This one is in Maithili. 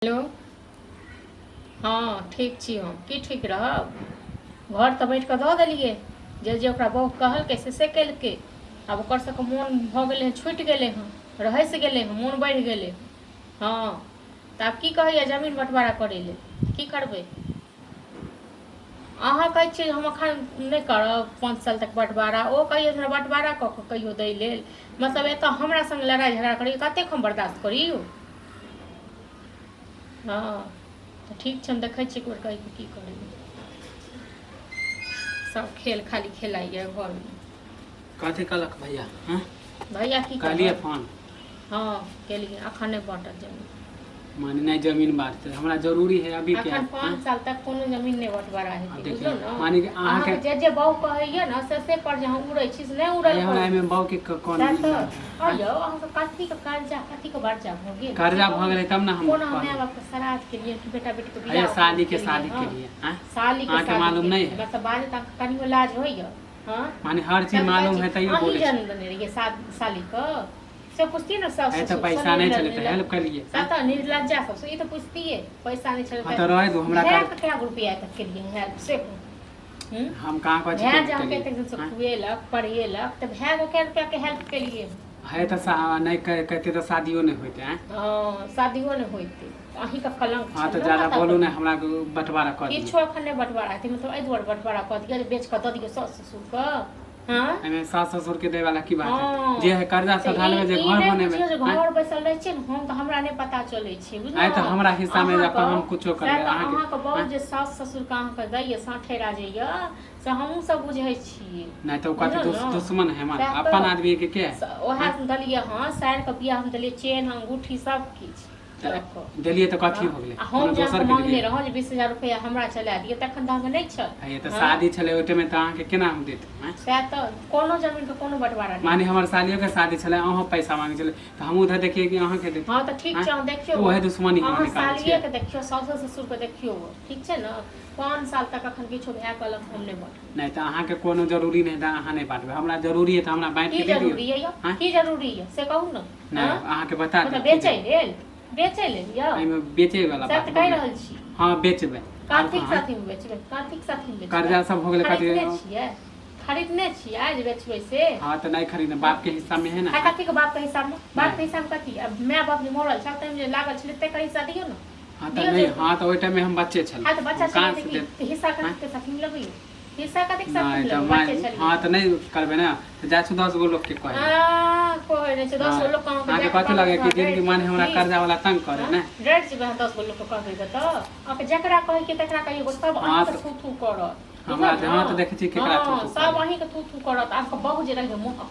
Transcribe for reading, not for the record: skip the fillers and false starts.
हेलो। हँ, ठीक छी हम। की ठीक रहब? घर तऽ बाँटि कऽ दऽ देलियै। जे जे ओकरा बौह कहलकै से से केलकै। आब ओकर सभके मोन भऽ गेलै हँ, छुटि गेलै हँ, रहसि गेलै हँ, मोन बढ़ि गेलै हँ। तऽ आब की कहैए जमीन बँटवारा करै लेल? की करबै? अहाँ कहै छियै जे हम एखन नहि करब 5 साल तक बँटवारा। ओ कहैए हमरा बँटवारा कऽ कऽ कहियो दै लेल। मतलब एतऽ हमरा सङ्ग लड़ाइ झगड़ा करैए, कतेक हम बर्दाश्त करी यौ? हँ, तऽ ठीक छै, हम देखै छियै एक बेर कहि कऽ की करैए। सब खेल खाली खेलाइए घरमे। कथी कहलक भैया? हँ? भैया की कहलियै कहत? फोन? हँ, केलियै। अखन नहि बाँटत जमीन। माने नहि जमीन बाँटतै? हमरा जरूरी है अभी के। अखन 5 साल तक कोनो जमीन नहि बँटवारा हेतै। देखियौ, बुझलहुँ ने? माने कि अहाँके अहाँके जे जे बहू कहैया ने, से से पर जे अहाँ उड़ै छी से नहि उड़ल अरे, हमरा करू। एहिमे बाबू के कोन सएह तऽ अयौ, अहाँके कथीके कर्जा, कथीके वर्जा भऽ गेल से कर्जा कहू भऽ ने। गेलै तब ने हम कोना माय कहलहुँ। बापके श्राद्ध केलियै कि बेटा बेटीके भैया बियाह शादी के केलियै? शादी हँ, के लिए आँय? सालीके अहाँके शादी मालूम नहि केलियै। है? मतलब बाजै तऽ अहाँके कनियो लाज होइया? हँ? माने हर चीज सएह तऽ कहै मालूम छी है तैयो अहीं बोलै छी। जन्म देने रहियै सालीके से पुछतियै ने सास है तऽ ससुर पैसा नहि छलै तऽ हेल्प केलियै। सएह तऽ, निर्लज्जा सबसँ ई तऽ पुछतियै, पैसा नहि छलै। हँ, तऽ रहै दू हमरा। भायके कए गो रुपैआ तक केलियै हेल्प से कहू? हूँ? हम कहाँ कहै छी भाय जे अहाँके केलियै? एतेक दिनसँ आँय? खुएलक पढ़ेलक, तऽ भायके कए रुपैआके हेल्प केलियै? है तऽ नहि कहते तऽ शादियो नहि होइते। आँय? हँ, शादियो नहि होइतै। अहीँके कलंक हँ, छल तऽ ने ज्यादा माथा बोलू पर। नहि, हमरा बँटवारा कऽ दियौ। किछो एखन नहि बँटवारा हेतै। मतलब एहि दुआरे बँटवारा कऽ दिअ जे बेच कऽ दऽ दियौ सासु ससुरके? हँ? एहिमे सास ससुर के दै वाला की बात है? हँ जे है कर्जा तऽ सधा ई लेबै जे ई घर नहि बनेबै। बुझियौ जे आँय? घर बैसल रहै छियै ने हम, तऽ हमरा नहि पता चलै छै। आँय, तऽ बुझलहुँ? हमरा हिस्सा मे अहाँके अपन हम कुछो सएह करबै तऽ अहाँके। अहाँके आँय? बहुत जे सास ससुरके अहाँके दैए साँठेरा जे यऽ, से हमहूँ सब बुझै छियै। नहि तऽ ओ कथी बुझलहुँ ने? दुश्मन है हमार? सएह अपन तऽ आदमी के है? उएह आँय? देलियै हँ, सारिके बियाहमे देलियै चेन, अंगूठी, सब किछु। तऽ लऽ कऽ देलियै तऽ कथी हँ हो गेलै? आ कोनो हम जे अहाँके दोसर के माँगने देलियै? रहौं जे 20,000 रुपैआ हमरा चला दिअ, तखन तऽ अहाँके नहि छल। हे, तऽ हँ शादी छलै ओहि टाइममे, तऽ अहाँके केना हम देत? आँय? सएह तऽ, कोनो जमीनके कोनो बँटवारा नहि माने हेतै। हमर सालियोके शादी छलै, अहूँ पैसा मांगै छलै, तऽ हम उधर देखियै कि अहाँके देत? हँ, तऽ ठीक आँय? छै, अहाँ देखियौ। तऽ उएह दुश्मनी हमरा अहाँ निकालै छियै। सालिएके देखियौ, साउसो ससुरके देखियौ। ठीक छै ने? 5 साल तक अखन किछो भए कहलक, हम नहि बाँटब। नहि तऽ अहाँके कोनो जरूरी नहि तऽ अहाँ नहि बाँटबै। हमरा जरूरी है तऽ हमरा बाँटि की के दे दियौ। जरूरी यऽ यौ? आँय? की जरूरी यऽ से कहू ने। नहि। हँ? अहाँके बता मतलब देब की बेचै जरूरी। लेल, बेचै लेल यौ? एहिमे बेचै वाला सएह बात तऽ हो कहि गेलै? रहल छी। हँ, बेचबै। आर कथीक कहाँ साथीमे बेचबै? कथीक साथीमे बेचबै? कर्जा सब हो गेलै कथी? खरीदने छियै? खरीदने छियै जे बेचबै से? हँ, तऽ नहि खरीदने, हँ बाप के हिस्सा में है ना। आ कथीके बापके हिस्सामे? बापके नहि। हिस्सामे कथी? आब माय बाप जे मरल छल, ताहिमे जे लागल छलै, तकर हिस्सा दियौ ने। हँ, तऽ दियौ नहि जे। हँ, तऽ ओहि टाइममे हम बच्चे छलहुँ। हँ, तऽ बच्चा हम छलियै कहाँ तऽ से की देब? तऽ हिस्सा आँय? कथीके साथीमे लगैयौ? हिस्सा कथीके नहि साथीमे तऽ लगबै? माय बच्चे छलियै हँ, तऽ तऽ नहि करबै ने तऽ जाइ छी 10 गो लोकके कहै आ लए। कहै नहि छै हँ, 10 गो लोक अहाँके अहाँके जाकऽ कथी कहबै लगैए तऽ कि अहाँ डरि जिनगी माने जेबै हमरा की? कर्जा वाला तंग करे हँ, ने? डरि जेबै अहाँ 10 गो लोकके कहबै तऽ? अहाँके जकरा कहैके तकरा कहियौ, सब हँ, अहीँके तऽ थू थू करत। हमरा बुझल ने? हँ, तऽ देखै छी केकरा थू हँ, थू सब करे। अहीँके थू थू करत। अहाँके बहु जे रहै मोहक।